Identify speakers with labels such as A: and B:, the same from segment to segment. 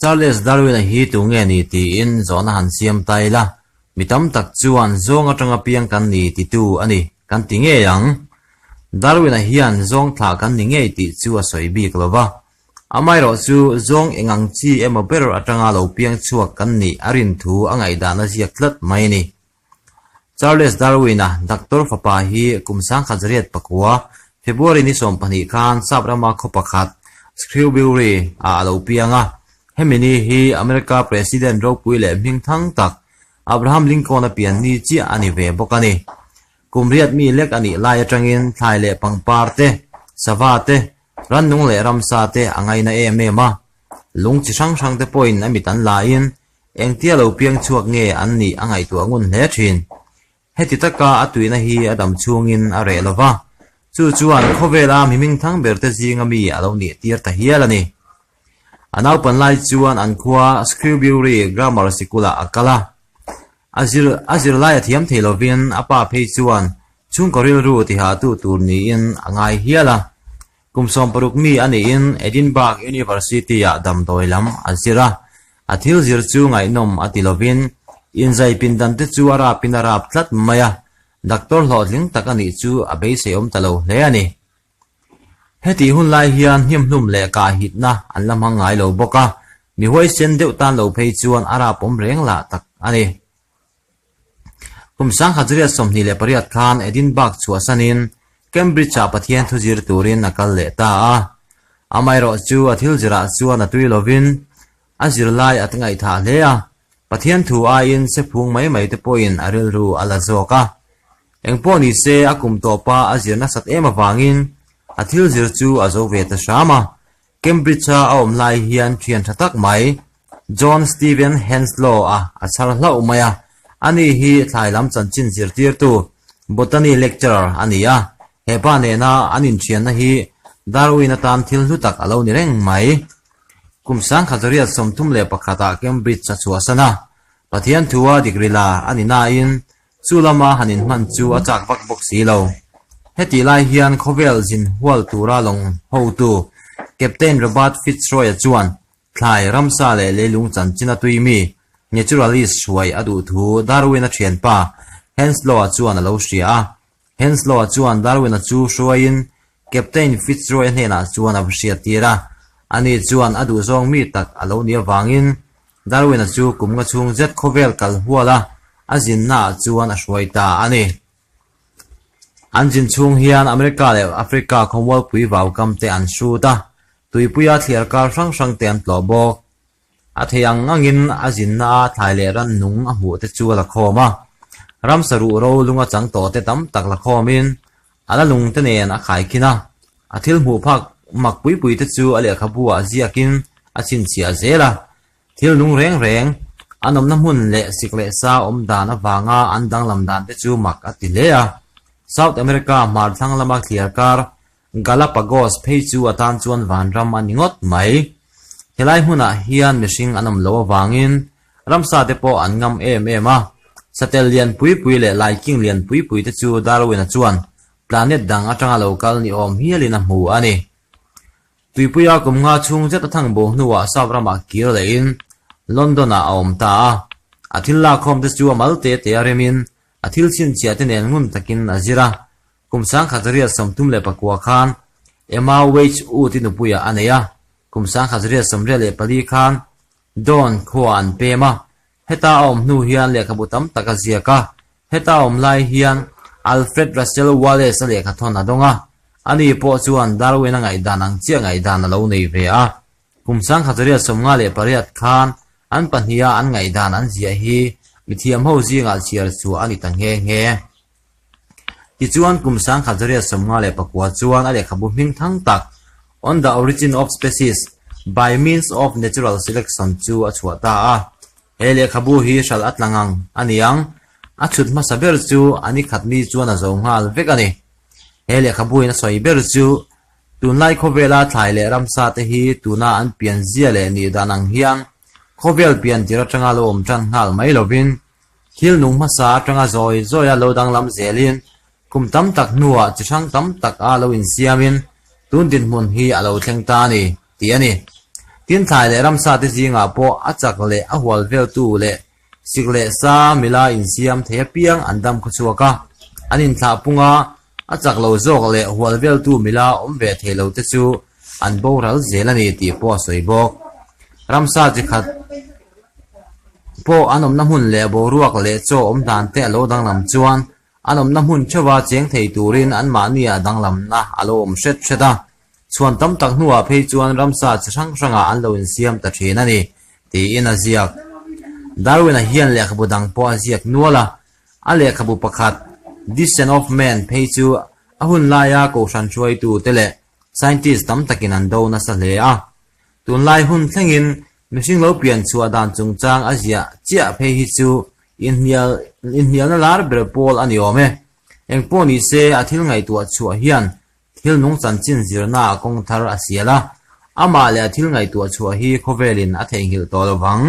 A: Charles Darwin-a hi tu nge ni tiin zawhna han siam ta ila, mi tam tak chuan zawng atanga piang kan ni titu a ni kan ti ngei ang. Darwin-a hian zawng thlah kan ni ngei tih chu a sawi bik lo va. Amaherawh chu zawng eng ang chi emaw ber atanga lo piang chhuak kan nih a rin thu a ngaihdan a ziak tlat mai a ni. Charles Darwin-a doctor fapa hi kum 1909, February ni 12 khan Sap rama khaw pakhat, Shrewsbury ah a lo piang a. Hemi ni hi America President ropui leh hming thang tak Abraham Lincoln-a pian ni chiah a ni ve bawk a ni. Kum riat mi lek a nih lai atangin thlai leh pangpar te, sava te, rannung leh ramsa te a ngaina em em a. Lung chi hrang hrang te pawhin a mit an lain Engtia lo piang chhuak nge an nih a ngaihtuah ngun hle thin. Heti taka a tuihna hi a dam chhungin a reh lo va, chu chuan khawvela mi hmingthang berte zinga mi a lo nih tir ta hial a ni. A naupan lai chuan an khua Shrewsbury Grammar Sikulah a kal a. A zir a zirlai a thiam thei lovin a pa phei chuan chhungkaw rilru tihahtu tur niin a ngai hial a. Kum 60 mi a niin Edinburgh University-ah damdawi lam a zir a, a thil zir chu ngaihnawm a ti lovin inzai pindan te chu a rapin a rap tlat mai a, doctor hlawhtling tak a nih chu a beiseiawm ta lo hle a ni. Hetih hun lai hian hniamhnum leh kahhitna an la hmang ngai lo bawk a, mi huaisen deuh tan lo phei chuan a rapawm reng lah tak a ni. Kum 1928 khan Edinburgh chhuahsanin Cambridge-ah Pathian thu zir turin a kal leh ta a. Amaherawh chu a thil zirah chuan a tui lovin a zirlai a ngaihthah hle a, Pathian thu aiin sephung mai mai te pawhin a rilru a la zawk a. Engpawh ni se a kum tawpa a zir nasat em avangin a thil zir chu a zo ve ta hram a. Cambridge-a a awm lai hian thian tha tak mai John Stephen Henslow-a a chhar hlauh mai a, ani hi thlai lam chanchin zirtirtu, botany lecturer, a ni a, he pa nena an inthianna hi Darwin atan thil hlu tak a lo ni reng mai. Kum 1931-ah Cambridge a chhuahsan a, Pathian thua degree la a ni nain Chu lama han inhman chu a chak vak bawk si lo. Hetih lai hian khawvel zin hual tura lawng hotu Captain Robert Fitzroy-a chuan thlai, ramsa leh leilung chanchin a tui mi, naturalist, hruai a duh thu Darwin-a thianpa Henslow-a chuan a lo hria a. Henslow-a chuan Darwin-a chu hruaiin Captain Fitzroy-a hnenah chuan a va hriattir a. Ani chuan a duhzawng mi tak a lo nih avangin Darwin-a chu kum nga chhung zet khawvel kal hual a, a zinnaah chuan a hruai ta a ni. An zin chhung hian America leh Africa khawmualpui vaukam te an hrut a, tuipuia thliar kar hrang hrang te an tlawh bawk. A thei ang angin a zinna a thlai leh rannung a hmuh te chu a la khawm a, ramsa ruh ro lunga chang tawh te tam tak la khawmin a la lung te nen a khaikhin a, a thil hmuh phak mak pui pui te chu a lehkhabu ah ziakin a chhinchhiah zel a, thil nung reng reng an awmna hmun leh sik leh sa awm dan avanga an danglam dan te chu mak a ti hle a. South America hmar thlang lama thliar kar Galapagos phei chu a tan chuan vanram a ni ngawt mai. Helai hmunah hian mihring an awm loh avangin ramsa te pawh an ngam em em a. Satel lian pui pui leh laiking lian pui pui te chu Darwin-a chuan planet dang atanga lo kal ni awm hialin a hmu a ni. Tuipuia kum nga chhung zet a thang bo hnuah Sap ramah kir lehin London-ah a awm ta a. A thil lakkhawm te chu a mal te te a remin a thil chhinchhiah te nen ngun takin a zir a. Kum 1939 khan Emma Wedgwood-i nupuiah a nei a, kum 1984 khan Dawn khua an pem a. Heta a awm hnu hian lehkhabu tam tak a ziak a, heta a awm lai hian Alfred Russel Wallace-a lehkhathawn a dawng a, ani pawh chuan Darwin-a ngaihdan ang chiah ngaihdan a lo nei ve a. Kum 1958 khan an pahniha an ngaihdan an ziah hi mithiam ho zingah chhiar chhuah a ni ta nghe nghe. Tichuan kum 1959 chuan a lehkhabu hming thang tak On the Origin of Species by Means of Natural Selection chu a chhuah ta a. He lehkhabu hi hral a tla ngang a ni ang. A chhut hmasa ber chu a ni khat mi chuan a zo nghal vek a ni. He lehkhabu in a sawi ber chu tunlai khawvela thlai leh ramsa te hi tuna an pian zia leh nih dan ang hian khawvel pian tir atanga lo awm tan nghal mai lovin Thil nung hmasa atanga zawi zawia lo danglam zelin kum tam tak hnuah chi hrang tam tak a lo insiamin tun dinhmun hi a lo thleng ta a ni, tih a ni. Tin thlai leh ramsa te zingah pawh a chak leh a hual veltu leh sik leh sa mila insiam thei apiang an dam khawchhuak a, an inthlah pung a, a chak lo zawk leh hual veltu mila awm ve thei lo te chu an boral zel a ni tih pawh a sawi bawk. Ramsa chi khat pawh an awmna hmun leh boruak leh chaw awm dan te a lo danglam chuan an awmna hmun theuha cheng thei turin anmahniah danglamna a lo awm hret hret a. Chhuan tam tak hnuah phei chuan ramsa chi hrang hrangah an lo insiam ta thin a ni, tiin a ziak. Darwin-a hian lehkhabu dang pawh a ziak nual a, a lehkhabu pakhat, Descent of Man phei chu a hun laia kohhran hruaitute leh scientist tam takin an do nasa hle a. Tunlai hun thlengin mihring lo pian chhuah dan chungchang a ziah chiah phei hi chu inhnial inhnialna lar ber pawl a ni awm e. Engpawh ni se a thil ngaihtuah chhuah hian Thil nung chanchin zirnaah kawng thar a sial a, amah leh a thil ngaihtuah chhuah hi khawvelin a theihnghilh tawh lo vang.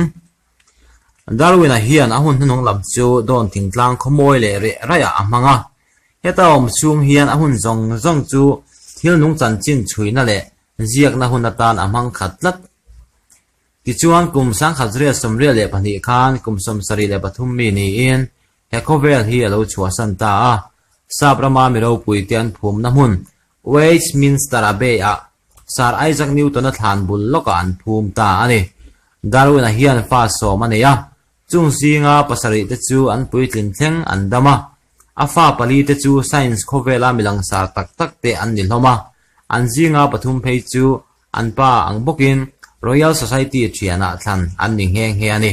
A: Darwin-a hian a hun hnuhnung lam chu dawn thingtlang khawmawi leh reh raihah a hmang a. Heta awm chhung hian a hun zawng zawng chu thil nung chanchin chhuihna leh ziakna hun atan a hmang khat tlat. Tichuan, kum 1982 khan kum 73 mi niin He khawvel hi a lo chhuahsan ta a, Sap rama mi ropuite an phumna hmun Westminster Abbey-ah Sir Isaac Newton-a thlan bul lawkah an phum ta a ni. Darwin-a hian fa sawm a nei a, chung zinga pasarih te chu an puitlin thleng an dam a. A fa pali te chu science khawvela mi langsar tak tak te an ni hlawm a, an zinga pathum phei chu an pa ang bawkin Royal Society thianah thlan an ni nghe nghe a ni.